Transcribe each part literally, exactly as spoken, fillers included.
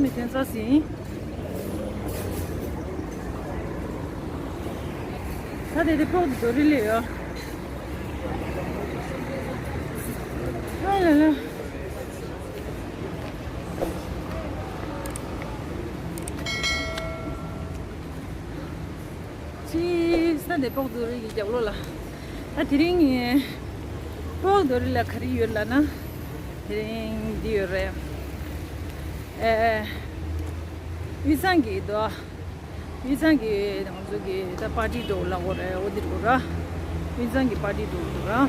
མི་ཐོན་ས་ཟིན། ད་དེ་དེ་ཕོག་ཏུ་རི་ལས་ཡོད། ཨ་ལ་ལ། ཅི་ས་དེ་ཕོག་ཏུ་རི་གི་རྒྱབ་ལོགས་ལ། ད་དེ་རིང་ཕོག་ཏུ་རི་ལ་ག་རེ་ཡོད་ལབ་ན། དེ་རིང་འདི་ཡོད་རེད། ཨེ། དབུས་གཙང་གི་དོ། དབུས་གཙང་གི་ང་ཚོ་གི་ད་པར་ཊི་འགྲོ་ལ་གོ་རེད། འོ་འདིར་གོ་ར། དབུས་གཙང་གི་པར་ཊི་འགྲོ་འདུག་ར།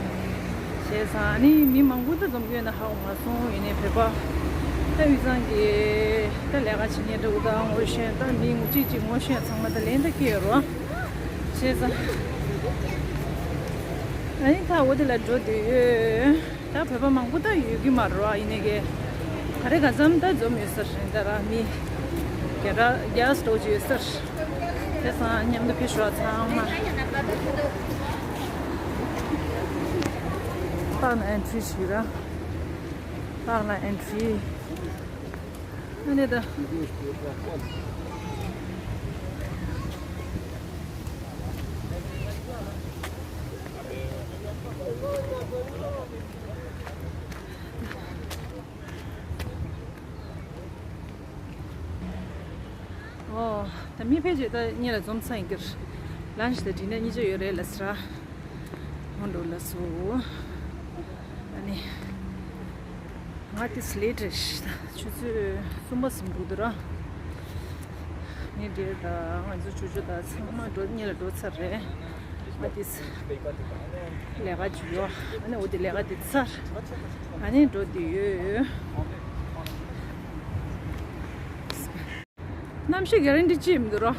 བྱས་ཙང་ཨ་ནི་མི་མང་པོ་ད་འཛོམས་ཀྱི་ཡོད་ན་ཧ་གོ་མ་སོང་། ཡིན་ནའི་བོད་པ་ད་དབུས་གཙང་གི་ད་ལས་ཀ་བྱེད་མཁན་འདྲ་བོ་ད་ངོ་ཤེས་ད་མི་ངོ་གཅིག་གཅིག་ངོ་ཤེས་ཚང་མ་ད་ལན་ད་སྐྱེས་ཡོད་རོ། བྱས་ཙང་ཨ་ནི་ད་འོ་དེ་ལ་འགྲོ་འདོད་ཡོད། ད་བོད་པ་མང་པོ་ད་ཡོད་ཀྱི་མ་རེད་བ། ཡིན་ནའི་གི་ག་རེ་ག་ཙམ་ད་འཛོམས་ཡོད་ས་རེད། ད་ར་མི་རྒྱ་ར་རྒྱ་སྟོགས་ཀྱི་ཡོད་ས་རེད། དེ་སང་མཉམ་དུ་ཕེབས་ཤོག་ཚང་མ། པཱག་ནང་ཨེན་ཊི་རི་བྱེད་ར། པཱག་ནང་ཨེན་ཊི་རི། ཨ་ནི་ད། ཨོ། ད་མི་ཕལ་ཆེར་ད་གཉིས་ལ་འཛོམས་ཚར་ཡིན་གྱི་རེད། ལན་ཆི་དང་ཌི་ནར་གཉིས་ཆ་ཡོད་རེད་ལབ་ཟེར། ཧོན་འགྲོ་ལ་སོ། ཨ་ནི། ང་དེ་སི་ལེ་ཊི་རེད་ཤག་ཆུ་ཚོད་གསུམ་པ་ཟིན་འདུག་འདུག་ར། ངས་འདིར་ད་ང་ཚོ་ཇོ་ཇོ་དང་ཚང་མ་འགྲོ་གཉིས་ལ་འགྲོ་ཚར་རེད། ང་དེ་སི་ལས་ཀ་བྱེད་ཡོད། ཨ་ནི་འོ་དེ་ལས་ཀ་དེ་ཚར། ཨ་ནི་འགྲོ་དེ་ཡོད། གནམ་གཤིས་གྷ་རན་ཊི་ཅི་མི་འདུག་ར།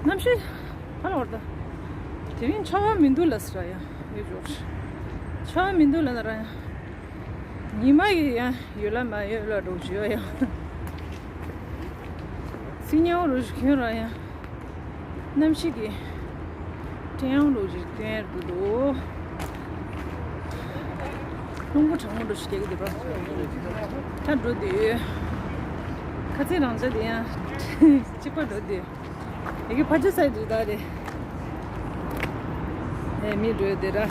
གནམ་གཤིས་ཧ་ལ་བར་ད། དེ་རིང་ཆར་པ་མི་འདུག་ལབ་ཟེར་ཡ། ཡོད་ཇོ། ཆར་པ་མི་འདུག་ལབ་ན་ར་ཡ། ཉི་མ་ཡི་ཡ་ཡོད་ལ་མ་ཡོད་ལ་འགྲོ་བྱེད་ཡ། སི་ཉའོ་རུ་ཞིག་ཁྱོད་ར་ཡ། གནམ་གཤིས་ཀྱི་ཀྲེང་ཡང་ལོ་ཅིག་སྟོན་འདུག་འདུག་རླུང་བུ་གྲང་མོ་འགྲོ་ཞིག་རྒྱག་གི་འདུག་ར། ད་འགྲོ་དུས་ཁ་ཚིག་རང་ཆ་དེ་ཡང་གཅིག་པ་འགྲོ་དུས་ཡ་གི་ཕ་ཆུ་སའི་འདུག་ད་རེད། ཨེ་མི་འགྲོ་དེ་ར།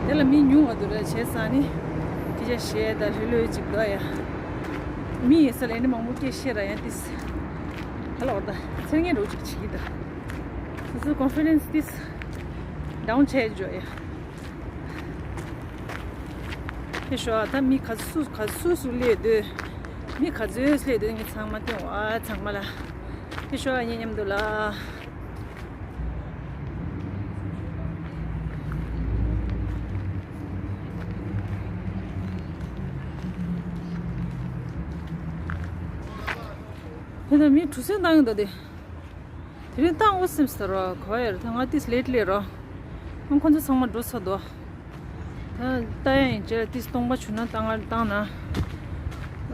དེ་ལ་མི་ཉུང་བ་འདུག་ར། བྱས་ཙང་ནི་སྐད་ཆ་བཤད་ད་ལྷོད་ལྷོད་ཅིག་འདུག་ཡ། མི་ཡོད་ས་ལ་ཨ་ནི་མང་པོ་སྐད་བཤད་ར་ཡང་ཏིས། ཧ་ལ་བར་ད་ཚེར་ངན་འགྲོ་ཅིག་བྱེད་ཀྱི་འདུག་སོ་སོའི་ཀོན་ཕི་ཌེན་སི་ཏིས་ཌའུན་ཆེ་འཇོག་ཡ། ཨེ་ཤོ་ད་མི་ག་སུ་ག་སུ་སུ་སླེབས་འདུག་མི་ག་ཚོད་སླེབས་འདུག་ངས་ཚང་མ་སྟོན་བ་ཚང་མ་ལ། ཨེ་ཤོ་ངའི་མཉམ་དུ་ལ། དེ་ལྟར་མི་གྲུ་གཟིངས་བཏང་གི་འདུག་སྟེ། དེ་རིང་བཏང་དགོས་སེམས་ཟེར་རོ་ག་བ་ཡོད་རེད། ད་ང་ཏིས་ལེ་ཊི་ལེ་རོ། ཁོང་ཁོང་ཚོ་ཚང་མ་འགྲོ་ཚར་འདུག་ད་ལྟ་ཡ་ཡིན་ཅེ་ཏིས་སྟོང་པ་བྱུང་ན་བཏང་ང་བཏང་ན།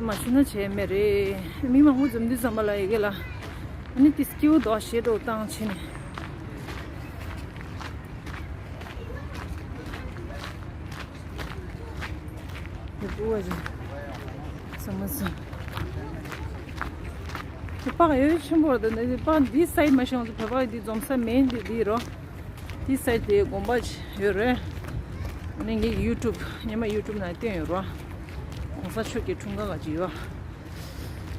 མ་བྱུང་ན་བྱས་མེད་རེད། མི་མང་པོ་འཛོམས་དུས་ཙམ་པ་ལ་ཡི་གེ་ལ། ཨ་ནི་ཏིས་སྐྱིད་པོ་འདུག་ཞེ་དྲག་བཏང་བྱས་ནས། དེ་པོ་བ་ཞིག་ས་མ་སི། དེ་པགས་ཡོད་ཆེན་པོ་རེད། དེ་པགས་འདི་སའི་མ་ཤོང་ཚོ་བོད་པ་འདི་འཛོམས་ས་མེད་འདི་འདི་རོ། འདི་སའི་དེ་དགོན་པ་ཡོད་རེད། ཨ་ནི་ངའི་ཡུ་ཊུབ་ཉི་མ་ཡུ་ཊུབ་ནང་བསྟན་ཡོད་རོ། གོང་ས་མཆོག་གི་འཁྲུངས་སྐར་ག་ཅིག་ཡོད།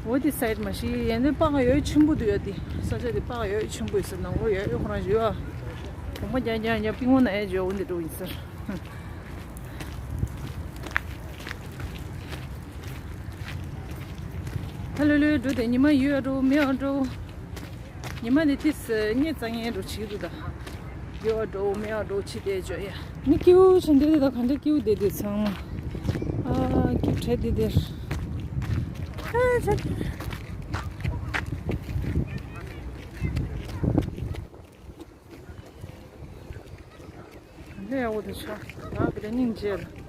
འོ་དེ་སའི་མ་ཤི་ཡན་དེ་པགས་ཡོད་ཆེན་པོ་འདུག་ཡ། དེ་ས་ཆ་དེ་པགས་ཡོད་ཆེན་པོ་ཡོད་ས་ནང་ལོ་ཡོད་ཡོད་ཁོ་རང་ཞིག་ཡོད། དགོན་པ་རྒྱ་རྒྱ་རྒྱ་པི་ཝང་ན་ཡ་འཇོག་འོ་འདི་འགྲོ་ཡིན་ཟེར། ད་ལོས་ལོས་འགྲོ་དེ་ཉི་མ་ཡོད་འགྲོ་མེད་འགྲོ། ཉི་མ་དེ་ཏིས་ཉེ་ཙང་ཉེ་འགྲོ་བྱེད་འདུག་ད། ཡོད་འགྲོ་མེད་འགྲོ་བྱེད་དེ་འཇོག་ཡ། མི་སྐྱིད་པོ་ཆེན་དེ་དེ་ད་ག་འདྲ་སྐྱིད་པོ་དེ་དེ་ཚང་མ། ཨ་སྐྱིད་བྲལ་དེ་དེར། ཨ་ཆ། འདི་ཡག་པོ་དེ་ཆགས། ང་གི་དེ་སྙིང་རྗེ་ལ།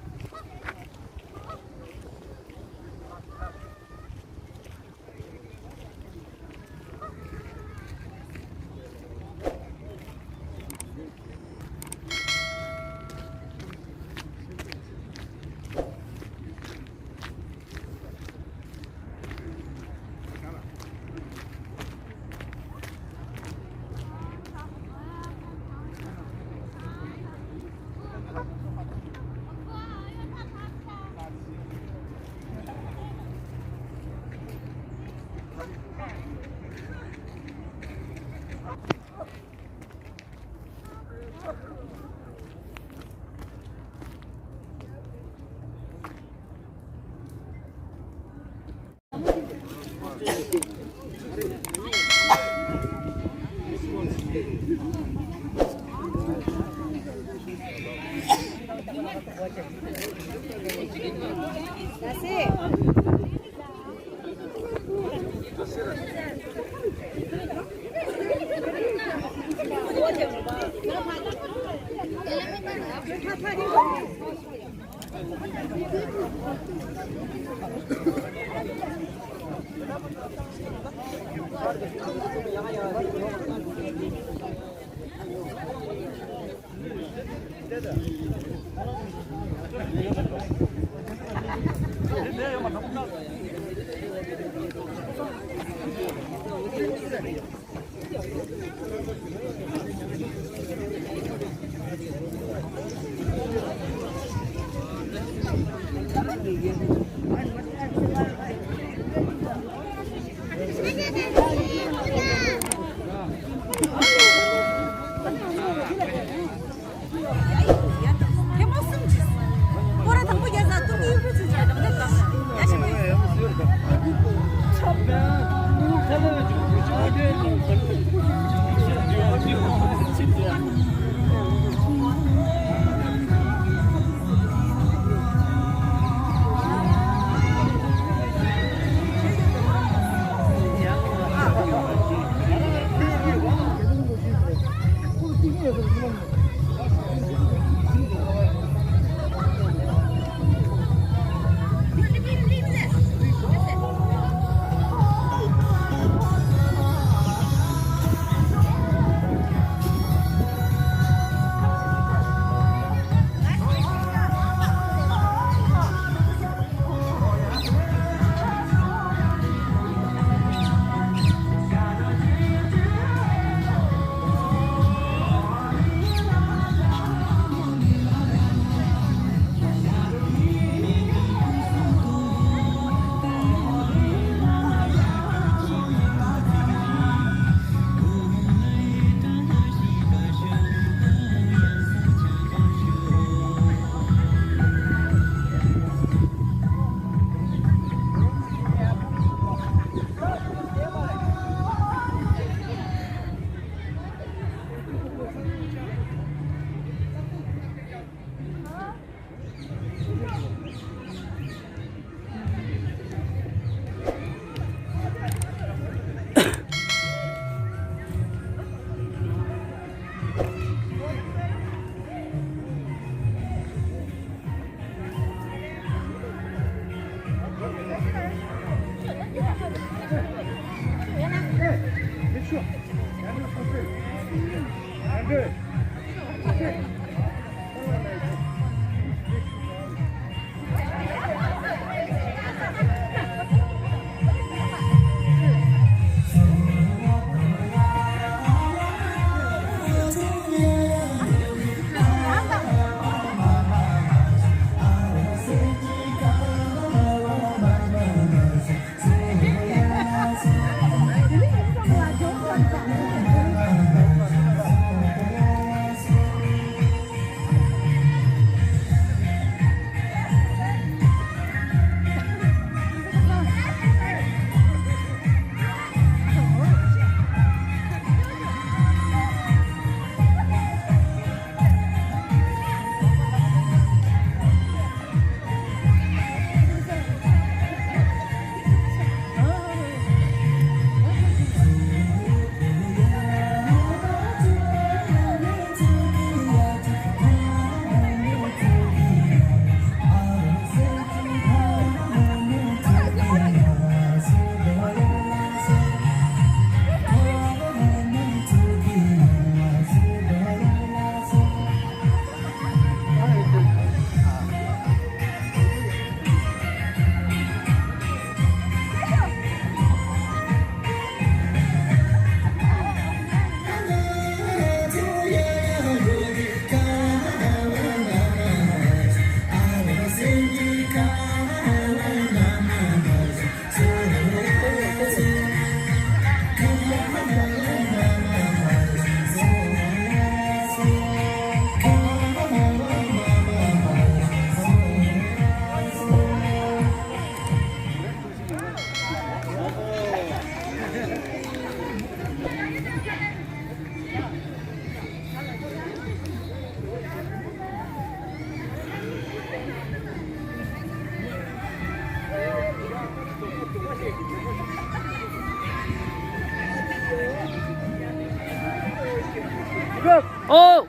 ཨོ།